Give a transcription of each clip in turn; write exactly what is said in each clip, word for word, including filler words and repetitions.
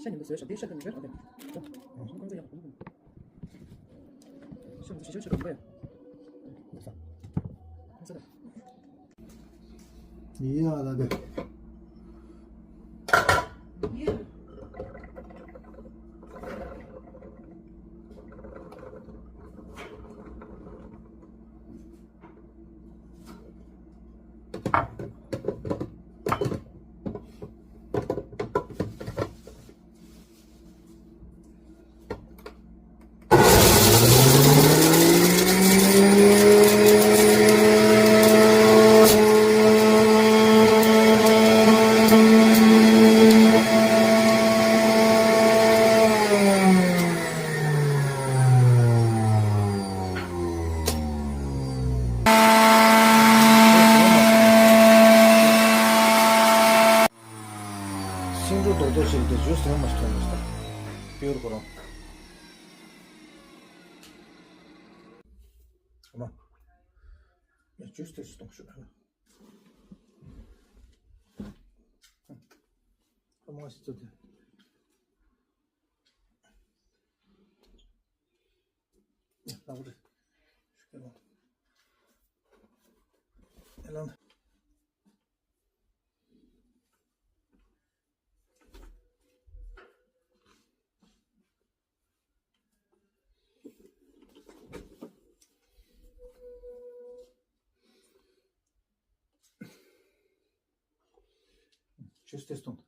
ཤ་ཉུང་པོ་བཟོས་ཤག་འདི་ཤ་དང་མི་འདྲ་བ་དེ། ཤ་མི་ཤ་ཤ་ཤ་གང་ག་ཡ། ཡ་ད་དེ། སེང་འབྲུག་རྡོག་རྡོག་ཞིག་དེ་ཇུས་ཡང་མ་ཞིག་ཐོན་མ་ཞིག་ད། པིའུར་ཁོ་རང་། ཨ་མ། ཡ་ཇུས་དེ་ཞིག་གཏོང་ཤོག་ཨ་མ། ཨ་མ་ཞིག་ཚོ་དེ། ཡ་ལག་པ་རེད། ཤུགས་རྒྱག་ཨེ་ལང་། ཇུས་དེ་སྟོང་།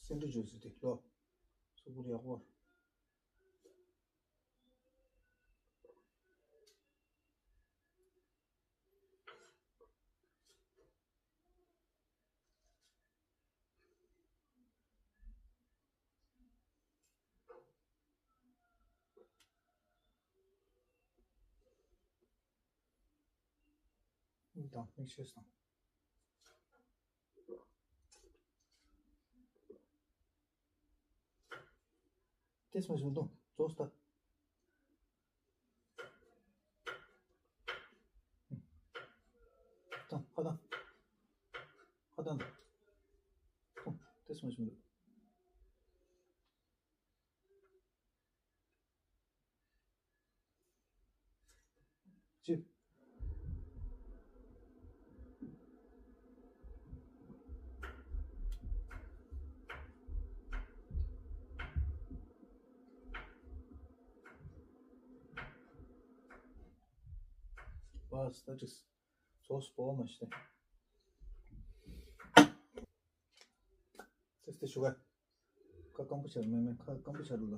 སེང་འབྲུག་ཇུས་དེ་ལོ། གཟུགས་པོ་ཡག་པོ། དང་མིག་ཤེས་དང་། ཏེས་མ་བྱུང་དང་རྫོགས་ལྟ། དང་ཁ་དང་། ཁ་དང་། དང་ཏེས་མ་བྱུང་དང་། ཅི། བ་སྟ་ཅིག་སོ་སྤོ་མ་ཤེས། ཏེས་ཏེ་ཞུ་ག་ཁ་སྐམ་པོ་ཆགས་མེད་མེད་ཁ་སྐམ་པོ་ཆགས་འདུག་ལ།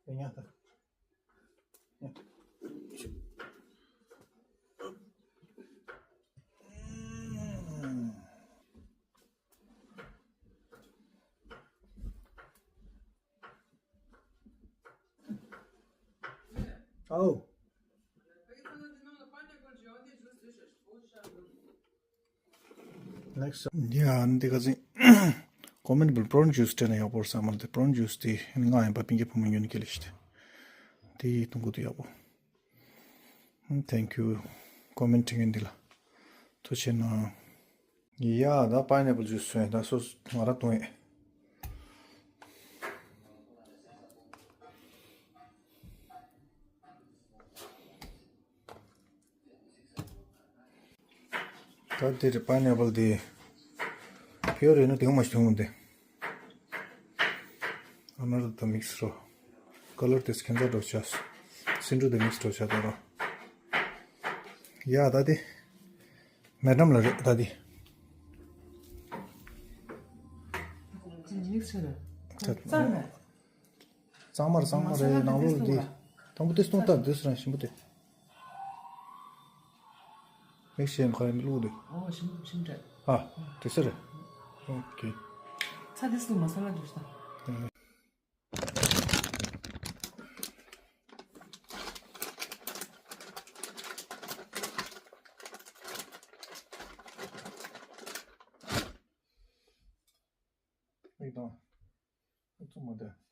ཡ་ཉག་ད། ཡ། ཨའོ། Next. ཡ་འདི་ག་ཟིན། ཀོ་མེན་ཊི་བལ་པྲོན་ཇུས་སྤྲད་ན་ཡག་པོ་རེད་བསམ་མ་ལ་དེ་པྲོན་ཇུས་དེ་ང་ཡིན་པ་པིན་ཀི་ཕོ་མོ་ཉོ་ནི་ཁེ་ལེ་ཤི་དེ། དེ་གཏོང་གི་འདུག་ཡག་པོ། Thank you. ཀོ་མེན་ཊི་ངན་འདི་ལ། ཐུགས་ཆེ་གནང་། ཡ་ད་པའི་ནེ་པལ་ཇུས་སོན་ད་སོ་ང་ར་གཏོང་ཡས། ད་དེ་རེད་པའི་ནེ་པལ་དེ། ཕིའོར་ཡིན་ན་དེ་མ་ཞིག་ཐོན་འདི། ཨ་ནར་ད་མིག་སི་རོ། ཀ་ལར་དེ་ཁྱད་མཚར་འགྲོ་ཆ། སེང་འབྲུག་དེ་མིག་སི་འགྲོ་ཆ་དང་རོ། ཡ་ད་དེ། མེ་ཌམ་ལ་རེད་ད་དེ། མིག་ཆུ་རེད། ད་གཙང་མ། གཙང་མ་རེད་གཙང་མ་རེད། ནང་ལོགས་ལ་དེ། དང་པོ་དེ་སྟོང་སྟབས་དེ་སུ་རང་ཞིམ་པོ་དེ། མིག་ཤེལ་ཁ་ཡིན་བླུགས་དེ། ཨོ་ཞིམ་པོ་ཞིམ་རེད། ཨ། དེ་སུ་རེད། ཨོ་ཁེ། ཚ་དེ་སུ་མ་ས་ལ་འདུག་ས། མིག་དང་། ཨུ་ཚུགས་མ་བསྡད།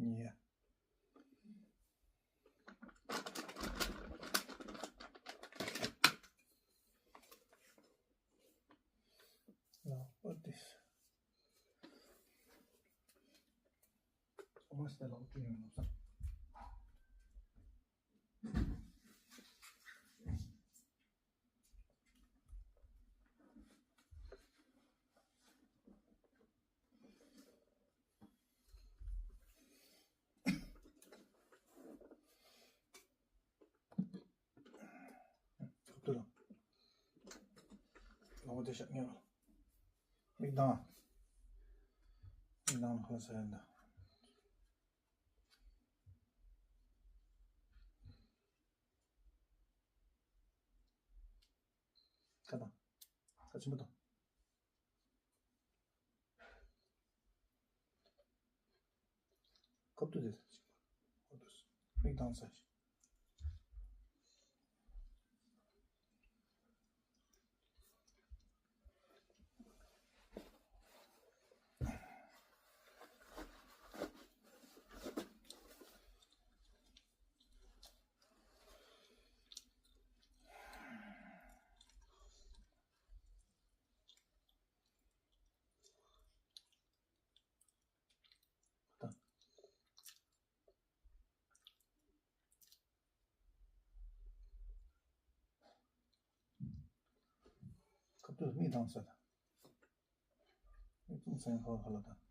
Yeah. Now, what this? Almost a long time. ལོངས་སྤྱོད་ཤ་ཉོ། མིག་དང་། མིག་དང་ལ་ཧོ་ཟེར་ཡ་འདི། ཁ་དང་། ཁ་ཆེན་པོ་དང་། ཁབ་ཏུ་དེ་ཚོ་ཅིག་ཁོ་ཏུ་མིག་དང་ཚ་ཞིག་ཁབ་ཏུ་མིག་དང་ཟེར། མིག་དང་ཟེར་ཧོ་ཧ་ལ་དང་།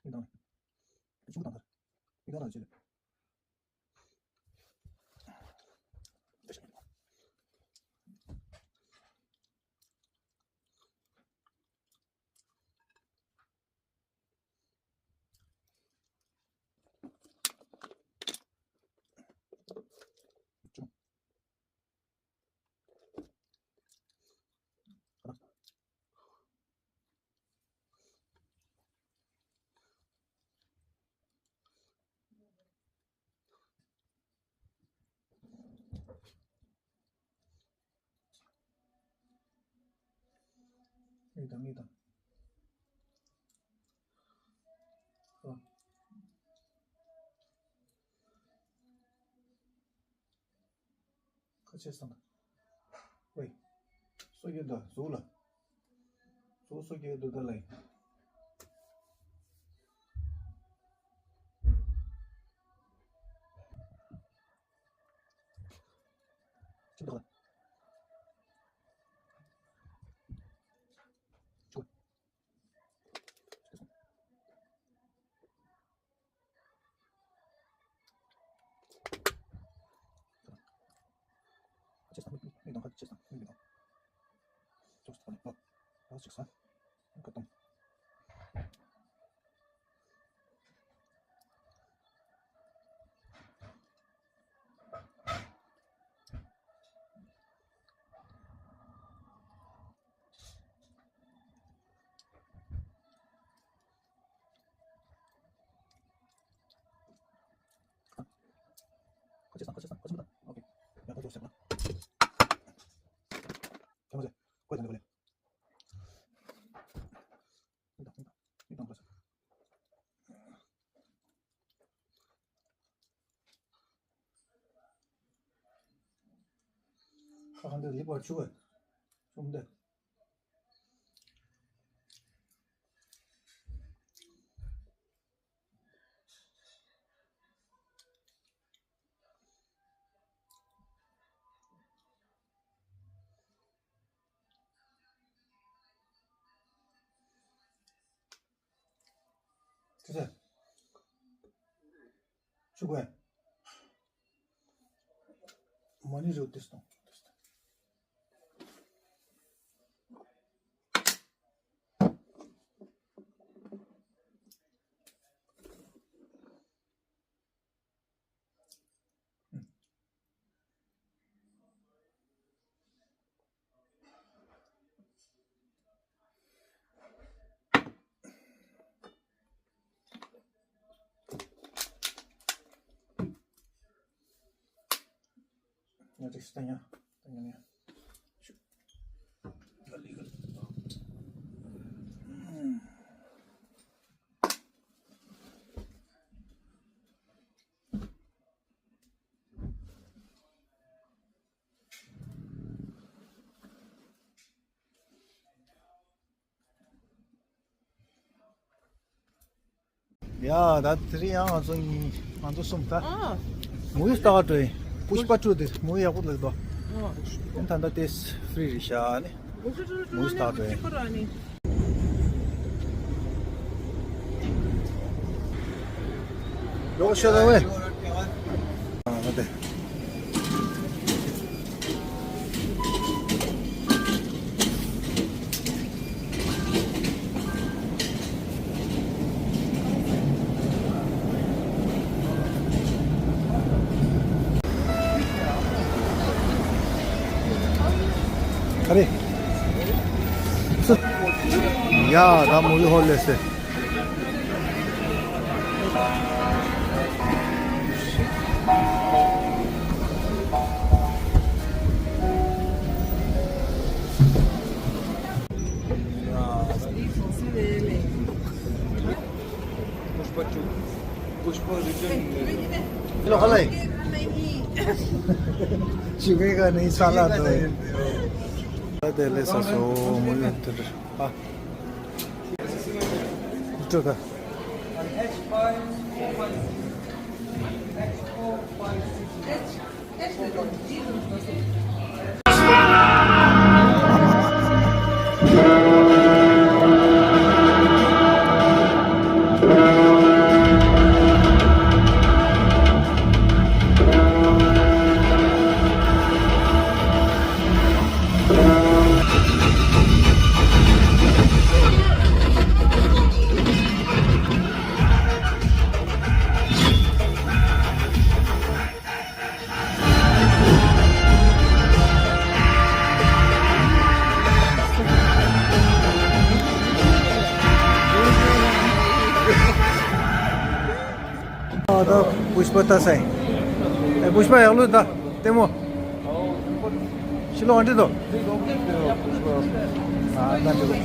མིག་དང་། ཆུ་དང་དར། མིག་དང་ལ་བྱེད། མིག་དང་མིག་དང་། ཨ། ཁ་ཆེ་སང་། ཝེ། སོ་རྒྱུ་འདི་གཟུགས་ལ། གཟུགས་སོ་རྒྱུ་འདི་ད་ལ་ཡིན། ཁྱིམ་བདག་ལ། ཆུ། ཁ་ཆེ་སང་མིག་མིག་དང་ཁ་ཆེ་སང་མིག་མིག་དང་། ཅོག་ཙམ་ལ་ལོག་ཅིག་སོང་། ཁ་ཏོང་། ཁ་ཆེ་སང་ཁ་ཆེ་སང་ཁ་ཆེ་མ་ད། ཨོ་ཁེ། ཡ་ད་ཅོག་ཙམ་ལ། ཁྱེད་མ་ཟེར། ཁོས་ད་འདི་གོ་ལེ། ཁ་ཁ་འདི་ལིབ་བར་ཆུ་བས་ཆུམ་འདི། ཅི་ཟེར། ཆུ་བས། མ་ཎི་རེད་ཏེ་སྟོང་། ང་ཅིག་ཤི་ད་ཉ། ད་ཉ་ཉ། ཤུ། ག་ལི་ག་ལི། ཡ། ད་དེ་རིང་ཡང་ང་ཚོ་གཉིས། ང་ཚོ་གསུམ་ད། ཨ། མུ་བི་ལྟ་ག་འགྲོ་ཡིན། པུཤ་པ་ཊུ་དེ་མུ་བི་ཡག་པོ་འདུག་དོ། ཨ། ཨེ་ད་ད་དེ་ཧྥི་རི་རེད་ཤག་ནི། མུ་བི་ལྟ་ག་འགྲོ་ཡིན། ཡོག་ཤོད་ད་ཝེ། ཨ་ད་དེ། ག་རེ། ཡ་ད་མུ་བི་ཧོལ་ལས་སེ། Pushpa टू, Pushpa return. Hello, hello. शिवेगा नहीं साला तो। पहले सा सो मुझे तो। हाँ। इतना का। ཨ་ད་པུཤ་པ་ལྟ་ས་ཡིན། ཨེ་པུཤ་པ་ཡག་ལོས་ད་ལྟད་མོ། ཕྱི་ལོགས་འདྲི་དོ། ཨ་ད་འདྲི་དོ།